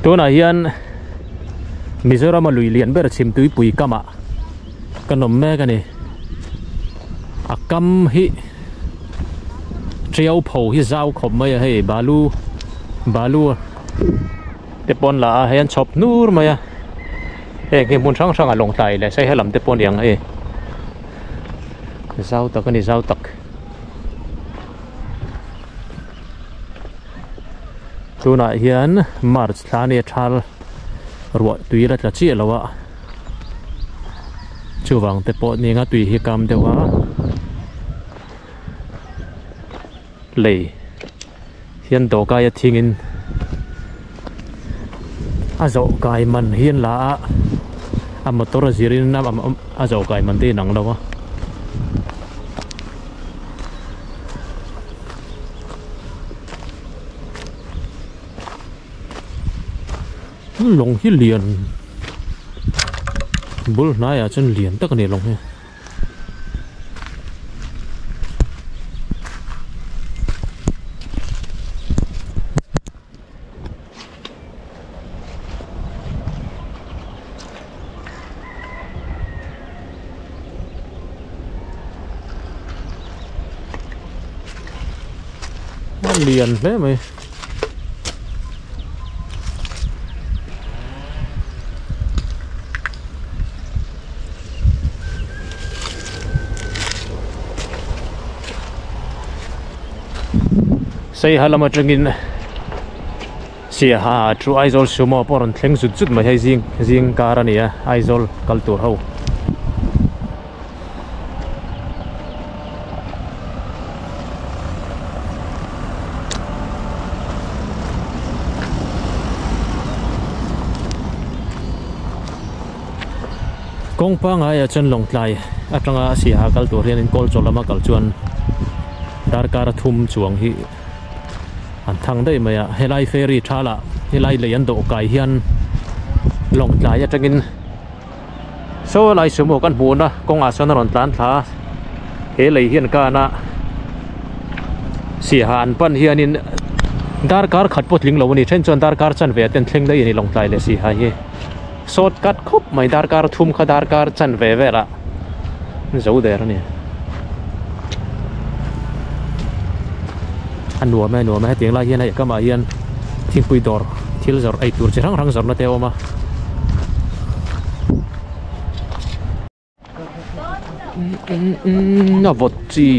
Tunah hian Mizoram a lui lian ber chhim tuipui kamah kan awm mek a ni. A kam hi tiau pho hi zau khawp mai a hei balu balu te pawn la a hei an chhawp hnur mai a heng hi hmun hrang hrang ah lawngtlai leh saiha lam te pawh a ni ang hei zau tak a ni zau tak. Tunah hian March thla a nia thal ruah tui la tla chiah lo a chuvang te pawh nia tui hi kam deuh a lei hian dawhkai a thingin a zawh kai man hi an la a a motor a zirin a zawh kai man te a inang lo a. Lawng hi lian bul hnaiah chuan lian tak a ni lawng hi. Lian hle mai. Saiha lam atangin Siaha chu Aizawl sumo pawh a rawn thleng zut zut mai hei zing zing kar a ni a Aizawl kal tur ho. Kawng pangai ah chuan Lawngtlai atanga Siaha kal tur hianin Kawlchaw lama kal chuan darkar thum chuang hi an thang daih mai a helai ferry tha lah helai lei an dawh kai hian Lawngtlai atangin saw lai sumo kan hmuhna kawngah sawn a rawn tlan thla a he lei hian kan a Siaha an pan hianin darkar khat pawh tling lo a ni then chuan darkar chanve ah te an thleng daih a ni Lawngtlai leh Siaha hi shortcut khawp mai darkar thum kha darkar chanve velah zo der a ni a nuam e a nuam e hetiang lai hian hei kamah hian thingpui dawr thil zawrh ei tur chi hrang hrang zawrhna te a awm a. A vawt chi.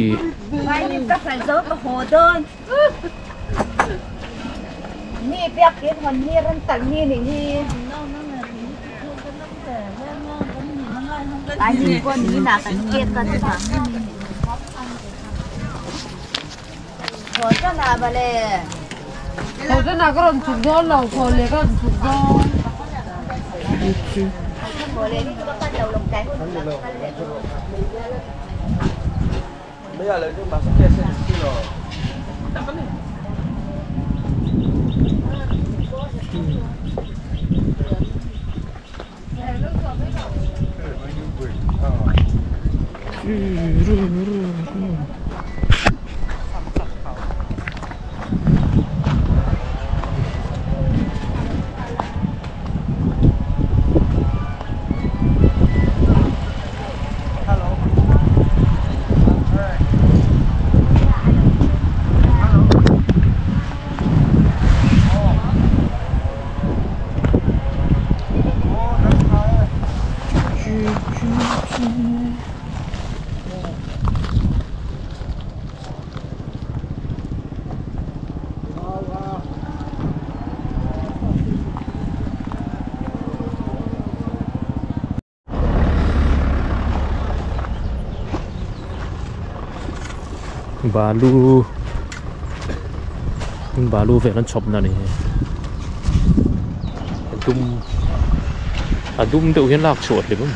Balu balu vel an chhawp na ni a dum a dum deuh hian lak chhuah hlim a.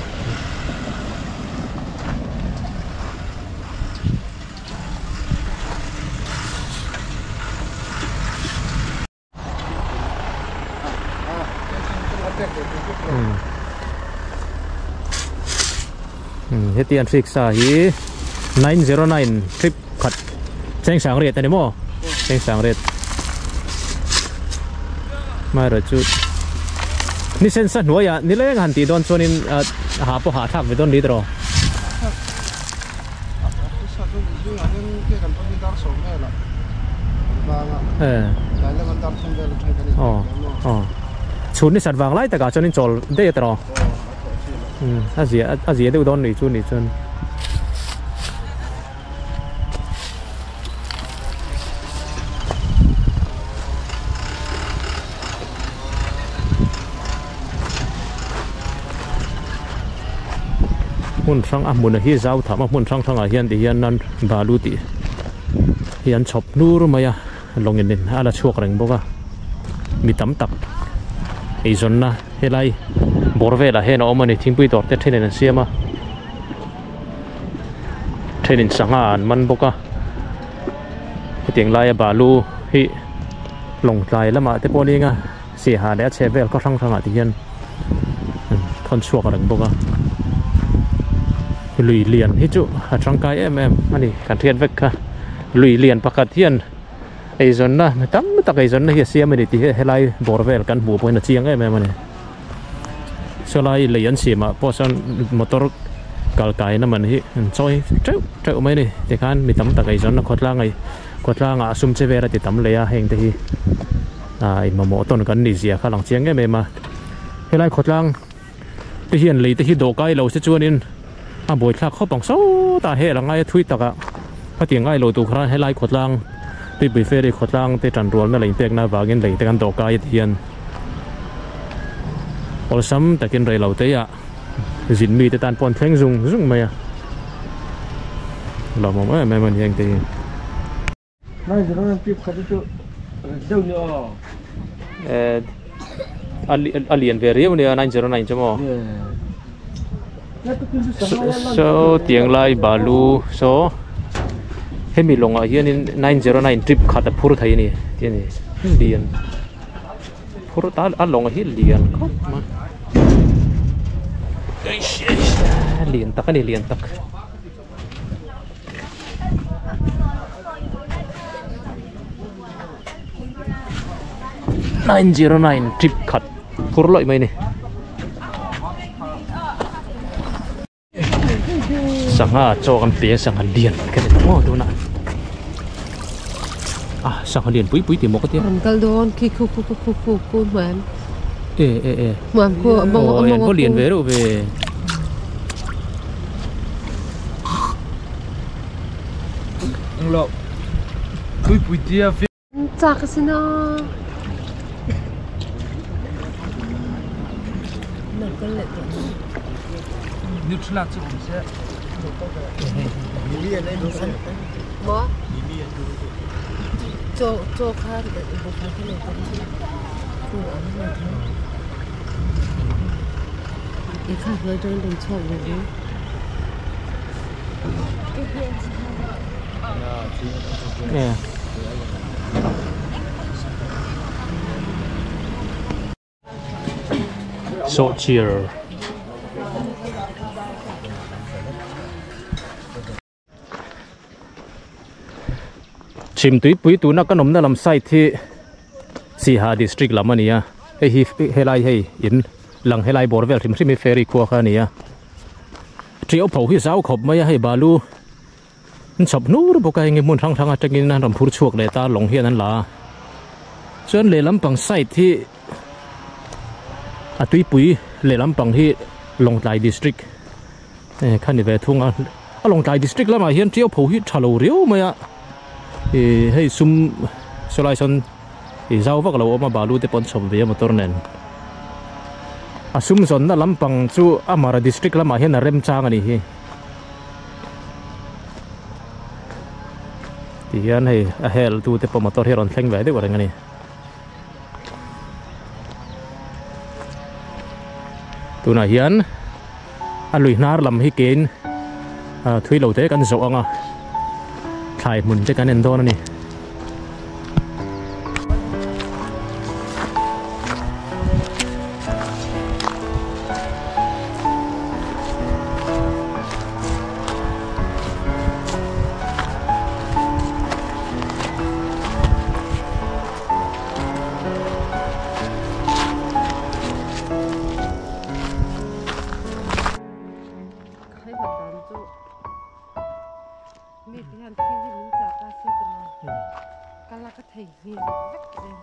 Heti an hrik sa hi 909 trip khat cheng sang riat ani maw cheng sang riat amaherawhchu. Ni sen sa hnuaiah nileng han tih dawn chuanin ha pawh hahthlak ve dawn ni tawh. Chhun ni sat vang lai takah chuanin chawl daih a tawh. A zia a zia deuh dawn ni chu ni chuan. Hmun hrang a hmun hi zau tham a hmun hrang hrangah hian ti hian an balu tih hi an chhawp hnur mai a lawngin in a la chhuak reng bawk a mi tam tak eizawnna helai bawr velah hian a awm a ni thingpui dawr te thenin an siam a. Thenin sangha an man bawk a hetiang laia balu hi lawngtlai lamah te pawh nia saiha leh a chheh vel khaw hrang hrangah te hian an thawn chhuak reng bawk a lui lian hi chu a tangkai em em a ni kan hriat vek kha lui lian pakhat hian eizawnna mi tam tak eizawnna hi a siam a ni tih hi helai bawr vel kan hmuh pawhin a chiang em em a ni. Sawlai lei an siamah pawh sawn motor kal kaina man hi an chawi teuh teuh mai a ni tikhan mi tam tak eizawnna khawtlang ei khawtlangah sum che vel a ti tam leh a heng te hi ah in mamawh tawn kan ni zia kha a lang chiang em em a helai khawtlang te hian lei te hi dawhkai lo se chuanin a buaithlak khawp ang sawtah hel a ngai a thui takah khatiang ngai lo tur khan helai khawtlang tuipui ferry khawtlang te tanrualna lei pekna avangin lei te kan dawhkai a ti hian. Awlsam takin rei lo te ah zin mite tan pawh an thleng zung zung mai a lawmawm em em a ni heng te hi. A lian ve riau nia 909 chu maw saw tiang lai balu saw hemi lawngah hianin 909 trip khat a phur thei a ni tih a ni lian. Phur ta a lawng hi lian khawp mai lian tak a ni lian tak. 909 trip khat phur lawih mai a ni. Sangha chaw kan pe a sangha lian ka ni tawh maw tunah ah sangha lian pui pui tih maw ka tia. An kal dawn khi khu khu khu khu khu khu hmuam. E e e. Hmuam khu a mawng a mawng a khu. Lian ve reuh ve. Englo pui pui tia. Chak asin a. Neutral chu awm se. Maw? Chaw chaw kha buhfai kha nei ta I kha hnuai atangin rawn chhuak ve ve. Yeah. Sawhchiar. Chhim tuipui tuna kan awmna lam side hi Siha district lam a ni a hei hi helai hei in lang helai bawr vel hrim hrim hi ferry khua kha a ni a ṭiau pho hi zau khawp mai a hei balu An chhawp hnur bawk a enge hmun hrang hrang atangin an rawn phur chhuak leh ta lawng hian an la a chuan lehlam pang side hi a tuipui lehlam pang hi Lawngtlai district eh kha ni ve thung a a Lawngtlai district lamah hian tiau pho hi tha lo riau mai a ih hei sum sawlai sawn ih zau vak lo awm a balu te pawh an chhawp ve a motor nen a sum zawnna lampang chu a Mara district lamah hian a remchang a nih hi. Ti hian hei a hel tu te pawh motor hi a rawn thleng ve deuh reng a ni. Tunah hian a lui hnar lam hi kein thui lo te kan zawh ang a thlai hmun te kan en dawn a ni. Thei hi vek zel.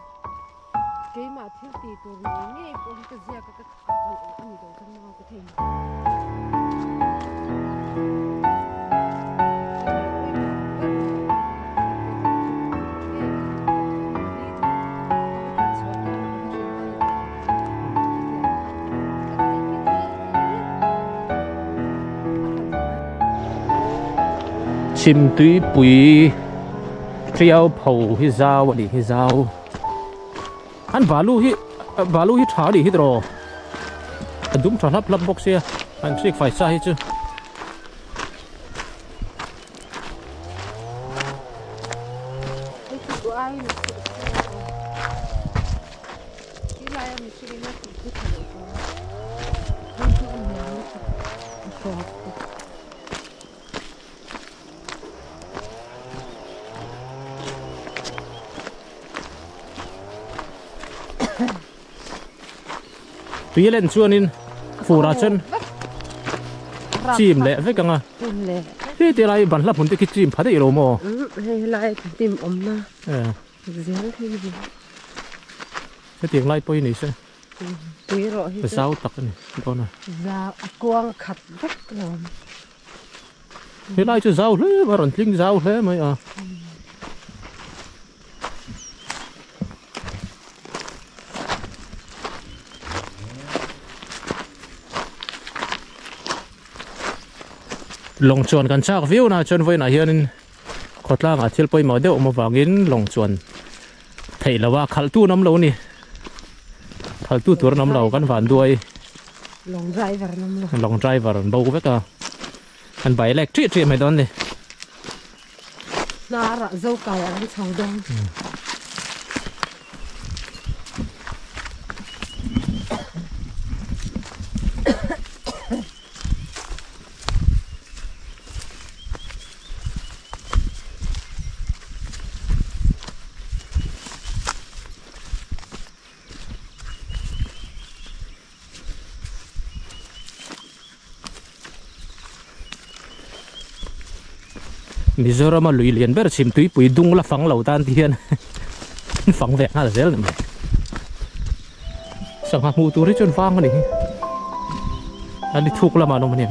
Keimah thil ti tur ngei ngei pawh hi ka ziak a ka a ni lo chuan mau ka thei mai. Chhimtuipui Tiau pho hi zau a nih hi zau an balu hi balu hi tha a nih hi tiraw a dum tha hlap hlap bawk sia an hrik fai sa hi chu. Tui len chuanin furah chuan chim leh vek ang a hei ti lai banhla hmun te khi chim pha daih lo maw hei helai hnim awmna zel thei ni hetiang lai pawh hi ni se tui rawh hi chu zau tak a ni dawn a zau a kuang khat vek lo. Helai chu zau hle mai a rawn tling zau hle mai a. Lawng chuan kan chak viau na chuan vawiinah hianin khawtlangah thil pawimawh deuh awm avangin lawng chuan theih loh a khalhtu an awm lo a ni khalhtu tur an awm lo kan van duai lawng driver an awm lo lawng driver an bo vek a an bai lek ṭih ṭih mai dawn a ni hnarah zo kai an chho dawn. Mizorama lui lian ber chhim tuipui dung la fang lo tan ti hian fang ve nghal zel ni mai. Sangha hmuh tur hi chuan vang a ni hi. A ni thuk lamah an awm a nia.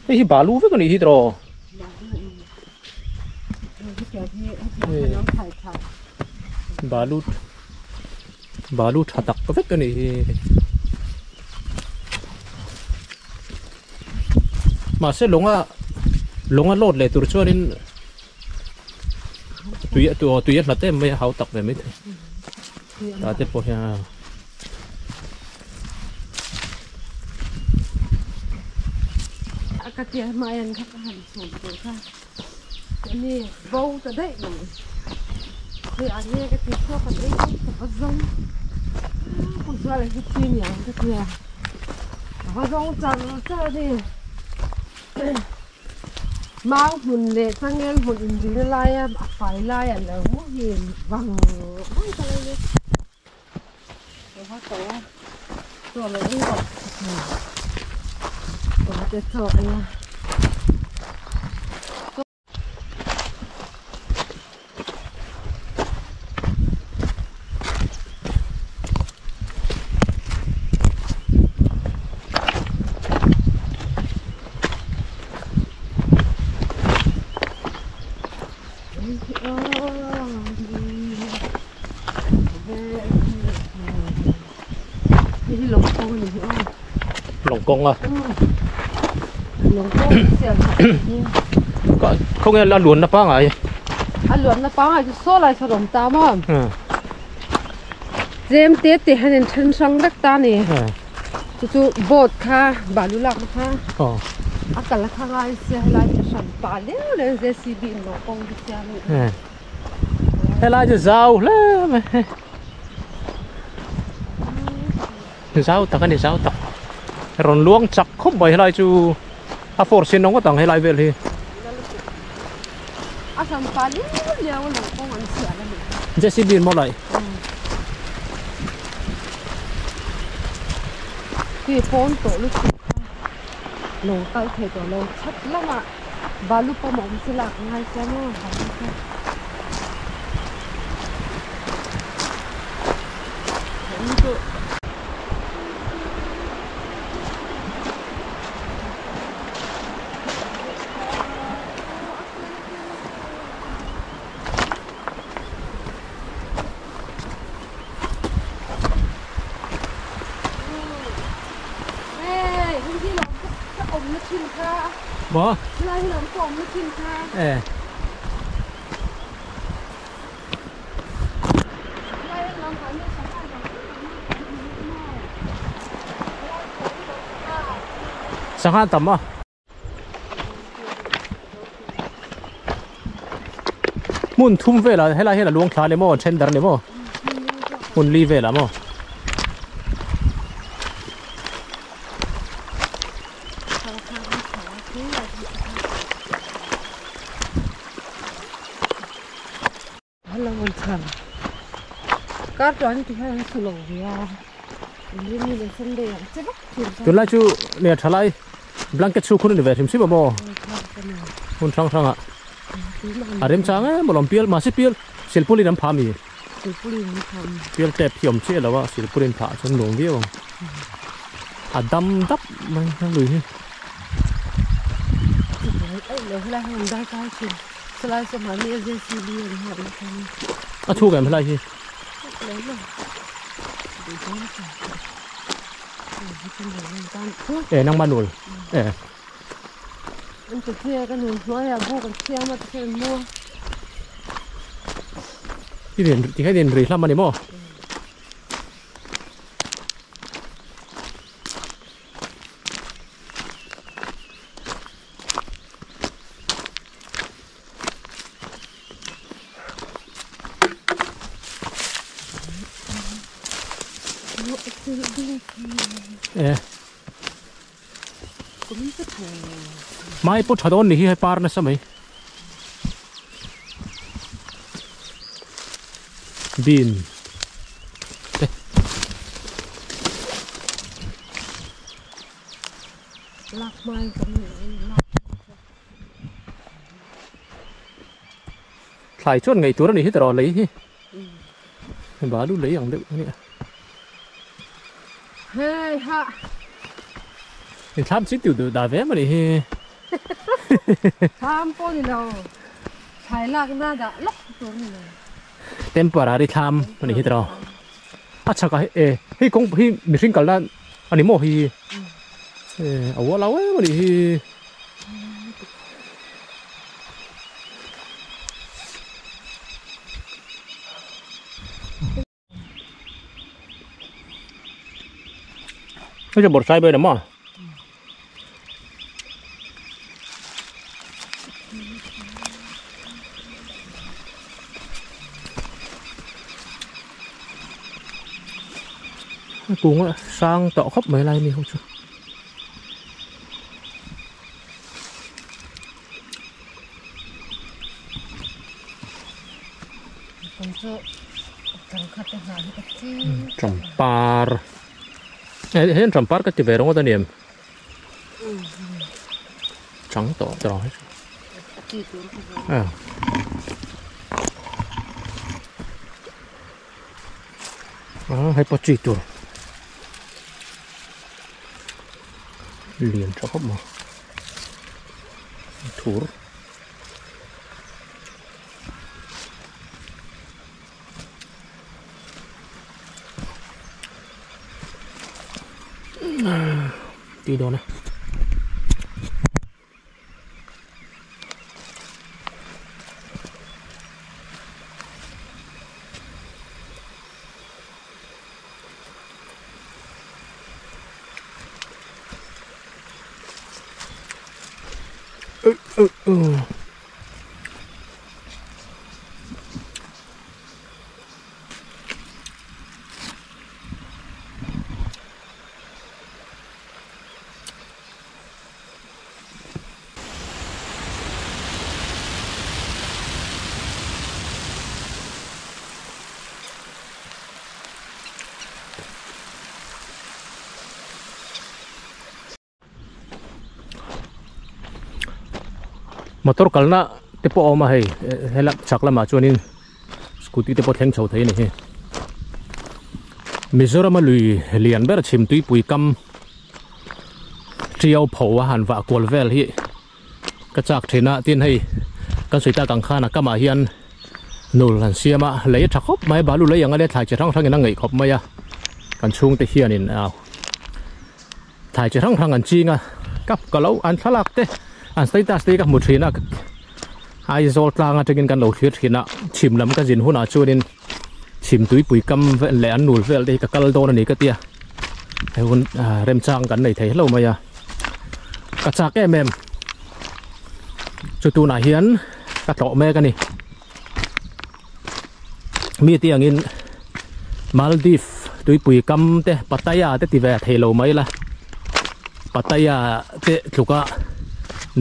Hei hi balu vek a nih hi tiraw? Balu balu tha tak vek a nih hi. Mahse lawnga lawnga load leh tur chuanin tui tui a hlat em mai a hau tak ve mai thei. Tah te pawh hian. Ka tia hmaian kha ka han chhum tur kha Ni bo ta dei mai. Khi a nge ka ti chhuak kan ei ka va zawng. Ku zual hi chi niang ka tia. Ka va zawng char char a ni. Mau hmun leh changel hmun inrina laia a fai lai an lo muhil vang vang ta mai ni. Ka va tawh a, chaw lo ei rawh ka ti. Chaw te chaw ei a. Lawng kawng a không nghe là luồn nó phá ngay a luồn nó phá ngay số lại sao đồng ta mà dêm tết thì hay nên thân sang đất ta nè chú chú bột kha bà lú lạc kha à cả là kha ngay xe lại cho sẵn bà léo lên dê xì bị nó công đi xe này thế lại cho giàu lắm giàu tắc cái này giàu tắc rồi luống chặt không bởi lại chú à force nó có tầng hay lại về thì à sẵn bà léo léo nó công ăn sữa là dê xì bị một lại thì phone tổ lúc lồng tay thầy tổ lồng chắc lắm ạ bà lúc bao mộng sẽ lạc ngay xem nó bỏ lại làm cổng nó chim kha sang han tầm à muốn thum về là hay là luống thả này mò trên đằng này mò muốn ly về là mò tuần lại chú nè trả lại blanket chú khuôn về thêm xíu mà mò khuôn trăng trăng ạ à đêm sáng ấy một lòng piel mà xí piel silpulin làm phá mì piel tẹp hiểm chết là vậy silpulin phá chân luồng viêu à đâm đắp mà thằng lùi à chú cái lại gì ê năng ban nồi ê anh tự chia cái nồi nói là vô còn chia mà chia mua cái điện thì cái điện rỉ lắm mà đi mò mai po thadon ni hi par na samai bin lạc mai thai chuan ngai tur ani hi tro lei hi ba lu lei ang deuh ani hey ha thì tham xí tiểu tử đà vé mà đi tham po đi đâu thái lạc na đã lóc xuống này temporary tham mà đi hết rồi à chắc cái ê hi công hi mình sinh cả là anh mò hi ê áo lâu ấy mà đi nó cho bột sai bây giờ mà Kung a sang tawh khawp mai lai mi ho chu. Champar hei champar ka ti ve ringawt a ni em chang tawh tawh ang a hei pawh chi tur lian tha khawp mai thur. Tui dawn a. Motor kalna te pawh a awm a hei helai chhak lamah chuanin scooty te pawh thleng chho thei a ni hi Mizoram a lui lian ber chhim tuipui kam tiau pho a han vah kual vel hi ka chak thin a tin hei kan sawi tak ang khan a kamah hian nul an siam a lei a tha khawp mai a balu lei ang a nia thlai chi hrang hrangin a ngaih khawp mai a kan chhungte hianin ah Thlai chi hrang hrang an ching a, ka ka lo an thlalak te an status te hi ka hmu thin a, Aizawl tlang atangin kan lo thlir thin a, chhim lam ka zin hunah chuanin chhim tuipui kam vel leh an nul vel te hi ka kal dawn a ni ka tia, hei hun remchang kan nei thei hlauh mai a, ka chak em em chu tunah hian ka tlawh mek a ni. Mi te angin Maldives tuipui kam te Pattaya te ti ve thei lo mai la Pattaya te tluka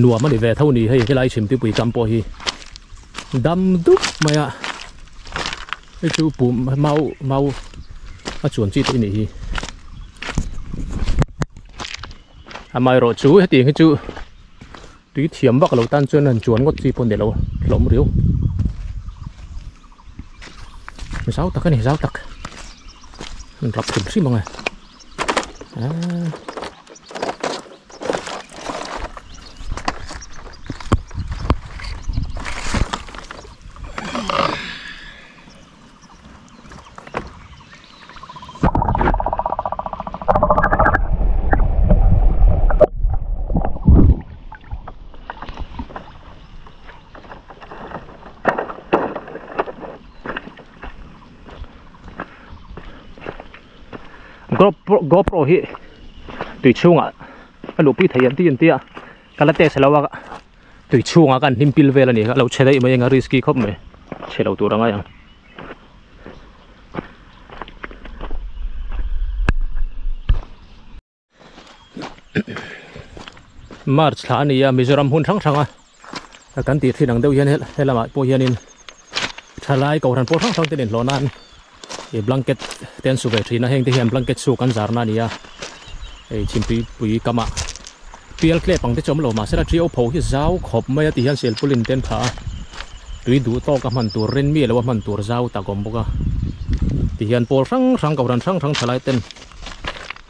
nuam a ni ve tho ni hei helai chhim tuipui kam pawh hi dam dup mai a hei chu pum mau mau a chuan chi te a nih hi amaherawhchu hetiang hi chu. Tui thiam vak lo tan chuan han chuan ngawt chi pawh ni lo hlawm riau. Zau tak a ni zau tak. An rap hrim hrim ang e. Aaa. GoPro hi tui chhungah a luhpui thei an ti an tia ka la test lo a tui chhungah khan hnim pil vel a ni a lo chhe daih mai ang a risky khawp mai chhe lo tur a ngai ang. March thla a ni a Mizoram hmun hrang hrang a kan tih thin ang deuh hian helamah pawh hianin thalai kohhran pawl hrang hrang te inhlawh nan ih blanket te an su ve thin a heng te hian blanket chhuk an zar na a ni a hei chhimpui pui kamah pial tlep ang te chu awm lo mahse la ṭiau pho hi zau khawp mai a ti hian silpaulin te an phah a tui duh tawk a hman tur rin mi lo a hman tur zau tak a awm bawk a ti hian pawl hrang hrang kohhran hrang hrang thalai ten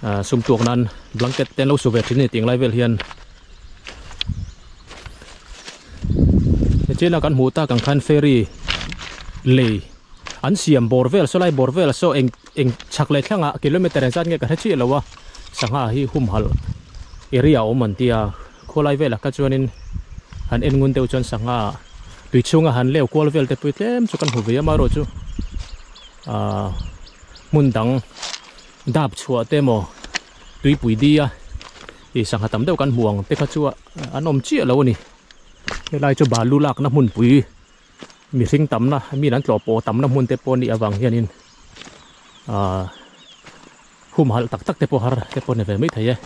ah sum tuak nan blanket te an lo su ve thin a ni tih ang lai vel hian tichuan a kan hmuh tak ang khan ferry lei an siam bawr vel saw lai bawr vel saw eng eng chhak leh thlangah kilometer engzat nge ka hre chiah lo a sangha hi humhalh area a awm an tia khawlai velah kha chuanin han en ngun deuh chuan sangha tui chhunga han leu kual vel te pawh hi tlem chu kan hmu ve a amaherawhchu ahh hmun dang dap chhuah te emaw tuipui dia ih sangha tam deuh kan hmu ang te kha chu an awm chiah lo a ni helai chu balu lakna hmunpui. Mihring tamna mi an tlawh pawh tamna hmun te pawh a nih avang hianin ahh. Hum hal tak tak te pawh har te pawh ni ve mai thei e.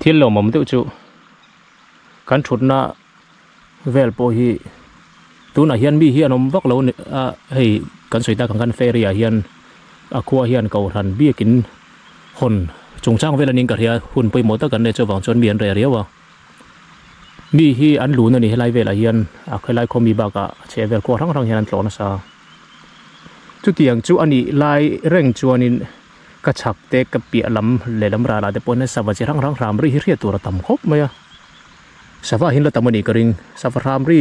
Thil lawmawm deuh chu kan thutna vel pawh hi tunah hian mi hi an awm vak lo a ni a hei kan sawi tak ang khan ferry ah hian a khua hian kohhran biakin hawn chungchang vel anin ka hria hun pawimawh tak an nei chuvang chuan mi an reh riau a mi hi an lun a ni helai velah hian a helai khaw mi bakah a chheh vel khua hrang hrang hian an tlawh nasa chutiang chu a nih lai reng chuanin. Ka chhak te ka piah lam lehlam ralah te pawh hian sava chi hrang hrang hram ri hi hriat tur a tam khawp mai a sava hi an la tam a nih ka ring sava hram ri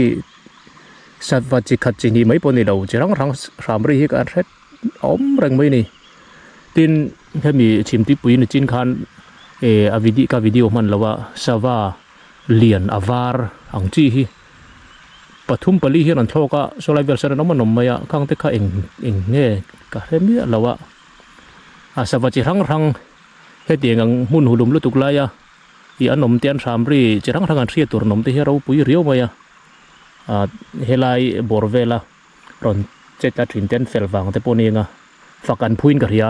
sava chi khat chi hnih mai pawh a ni lo chi hrang hrang hram ri hi ka hre a awm reng mai a ni tin hemi chhimtuipui ni chin khan eh a video ka video hman lo a sava lian a var ang chi hi. Pathum pali hian an thlawk a sawlai vel sawn an awm an awm mai a khang te kha eng eng nge ka hre miah lo a a sava chi hrang hrang hetiang ang hmun hulum lutuk laia ih an awm te an hram ri chi hrang hrang an hriat tur an awm te hi a ropui riau mai a ah helai bawr vela rawn che tla thin te an fel vang te pawh a ni ang a fak an phuin ka hria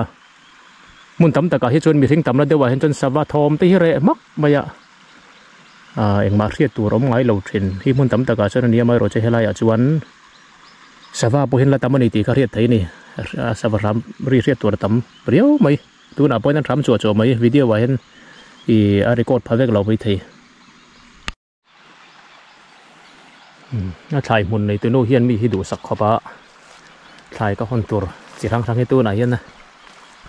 hmun tam takah hi chuan mihring tamna deuhah hian chuan sava thawm te hi reh hmak mai a. Ahh engmah hriat tur awm ngai lo thin hi hmun tam takah chuan a nia amaherawh chu helaiah chuan sava pawh hian la tam a ni tih kha hriat theih a ni a sava hram ri hriat tur a tam riau mai tunah pawh hian an hram chhuah chhuah mai video ah hian ih a record pha vek lo mai thei. A thlai hmun nei tunu hian mi hi duhsak khawp a thlai ka hawn tur chi hrang hrang hi tunah hian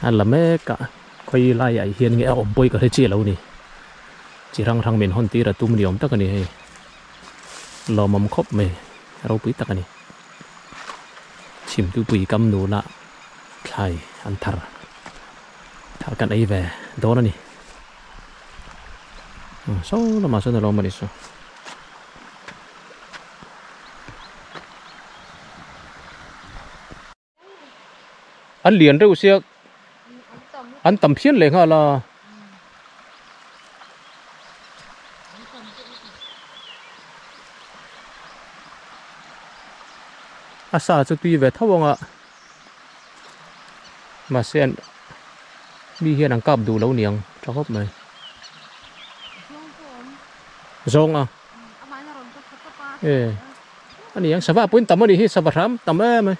a la mek a khawi laiah hian nge a awm pawi ka hre chiah lo a ni chi hrang hrang min hawn tir a tum ni awm tak a ni hei lawmawm khawp mai ropui tak a ni chhimtupui kam nula thlai an thar thar kan ei ve dawn a ni. Saw lamah sawn a lo awm a ni saw. An lian reuh sia an tam phian leh nghal a. A sa chu tui ve tho ang a mahse an Mi hian an kap duh lo niang tha khawp mai. Zawng a. E. Ani ang sava pawhin tam ani hi sava hram tam em mai.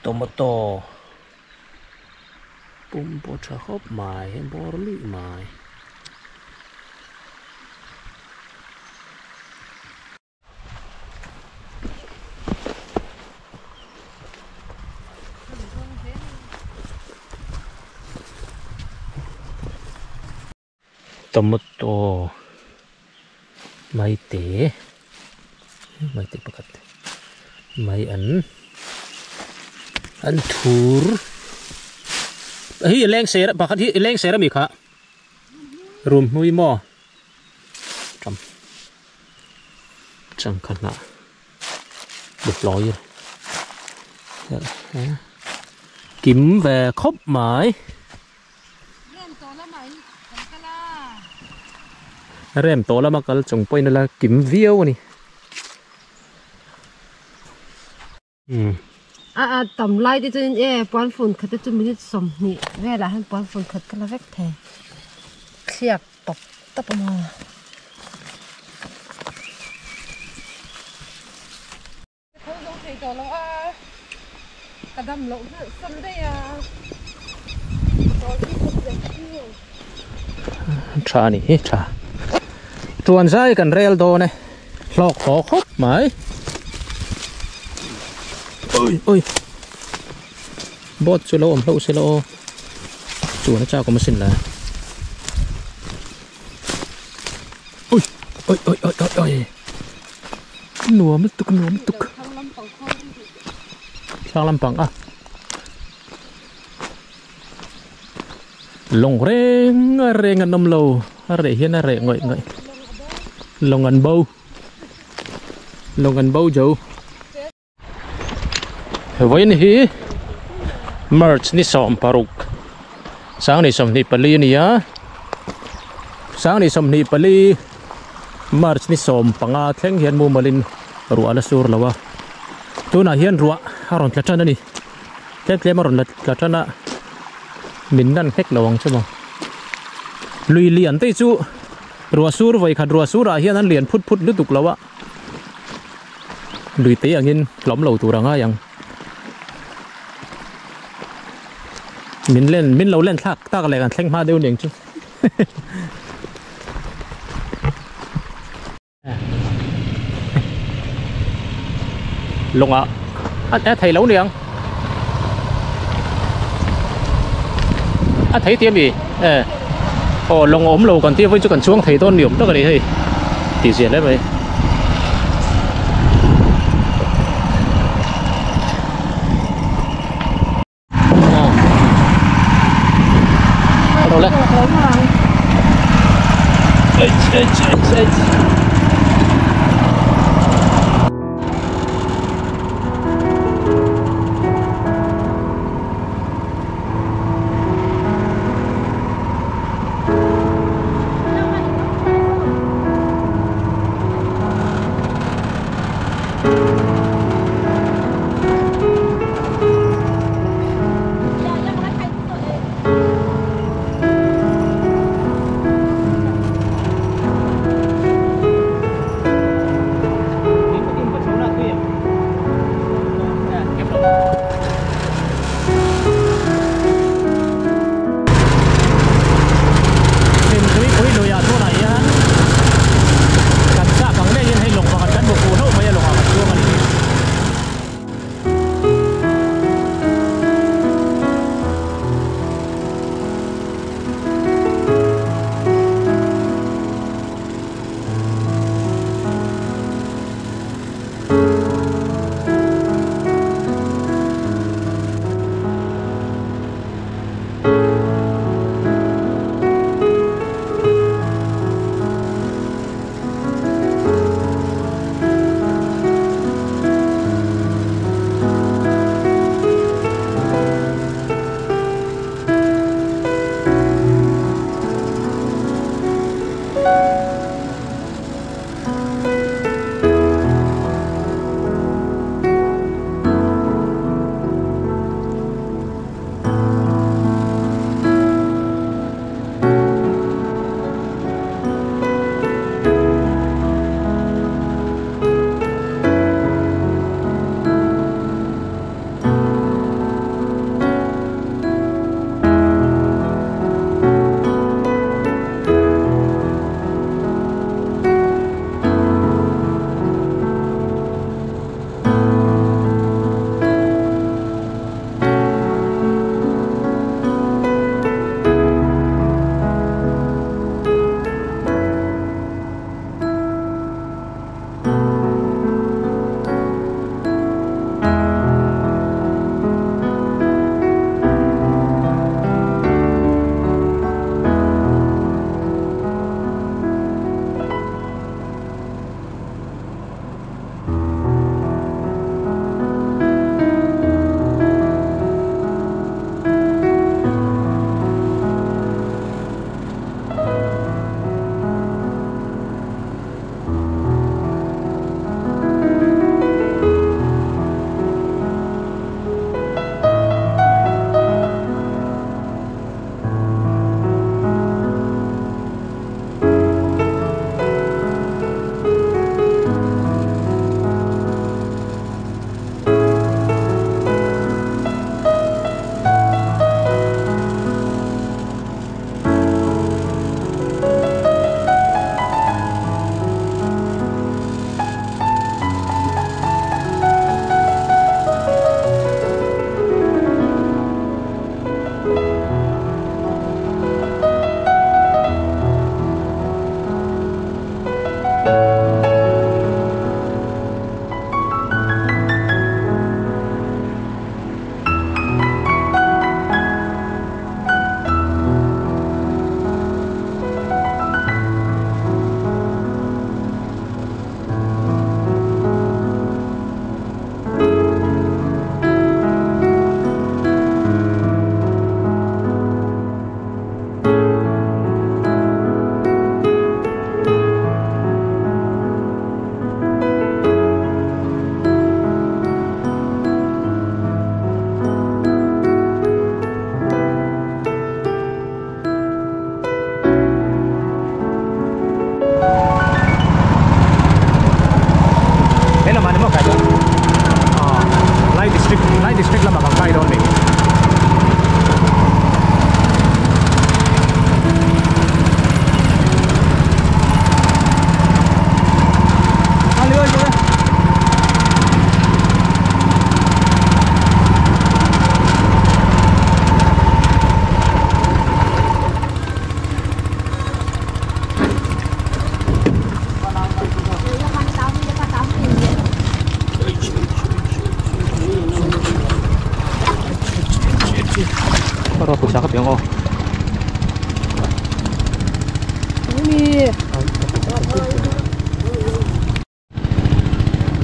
Tomato pum pawh tha khawp mai bawr luih mai. Tomato maite maite pakhat mai an an thur hei leng ser pakhat hi leng ser ami kha rum hnui maw tam. Changkha hnah deploy kim ve khawp mai. Rem tawh lama kal chung pawhin a la kim viau a ni. A a tam lai te chuan e puan fun khat te chu minute 20 velah hian puan fun khat ka la vek thei thliak tawp tawp a maw. Ka tho zo thei tawh lo a ka dam loh hnalh sam daih a Tha a ni hi tha tuan zai kan rel dawn e hlawk haw khawp mai oi oi boat chu lo awm hlauh se la aw chuan a chak awm asin le oi oi oi oi oi oi. Nuam lutuk nuam lutuk. Thlang lampang a. Lawng reng reng an awm lo a reh hian a reh ngawih ngawih. Lawng an bo. Lawng an bo zo. Vawiin hi March ni 16 sang ni 24 a ni a sang ni 24 March ni 15 thleng hian mumalin ruah la sur lo a tunah hian ruah a rawn tla tan a ni tlem tlem a rawn tla tan a min nan hlek lo ang chu maw lui lian te chu ruah sur vawi khat ruah surah hian an lian phut phut lutuk lo a. Lui te angin hlawm lo tur anga yang min len min lo len thlak tak leh kan thleng hma deuh niang chu lawngah a thei lo niang a thei ti ami e aw lawng a awm lo kan tia vawiin chu kan chuang thei dawn ni awm tak a ni hei tih zia hle mai.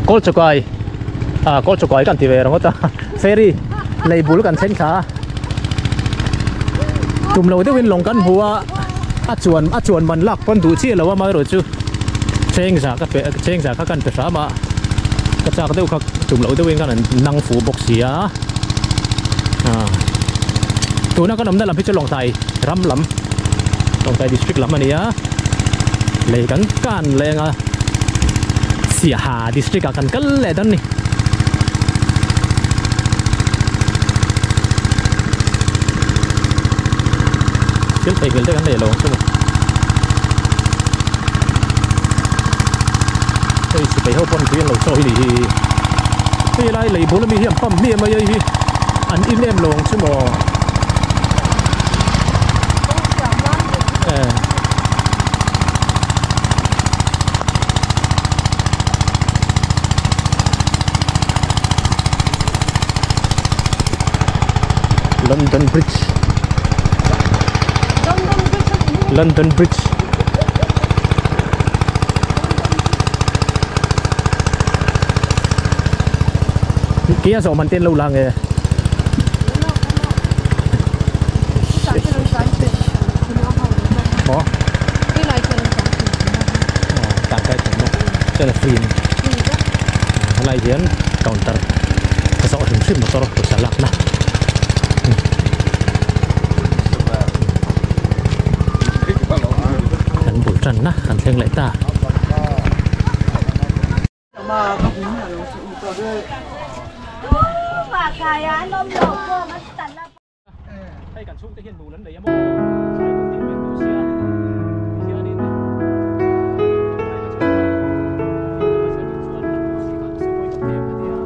Kawlchakai à Kawlchakai kan ti ve rong ta ferry lei bul kan thleng thla tum lo deuhin lawng kan hmu a a chuan man lak pawn duh chiah lo a amaherawh chu cheng za ka pe cheng za kha kan pe hram a ka chak deuh kha tum loh deuhin khan an nang fuh bawk si a tuna kan awmna lam hi chu Lawngtlai ram lam Lawngtlai district lam a ni a lei kan kan leng a Siaha district ah kan kal leh dawn a ni. Thil theihngilh te kan nei lo ang chu maw. Hei sipai ho pawn tui an lo chawi ni hi. Hei lai lei bul ami hi an pump hmiah mai a hi an in em lo ang chu maw. London Bridge London Bridge Kia zawh man te an lo lang e. Maw? Tangkai thawmhnaw chuan a free a ni. Helai hian counter ka zawh hrim hrim motor pawisa lakna. Kan bul tanna kan thleng leh ta. Hei kan chhungte hian nul an nei a maw? Thlai kawng ding mek duh sia tihianin thlai ka chhung a chuan sawi ka pek a nia.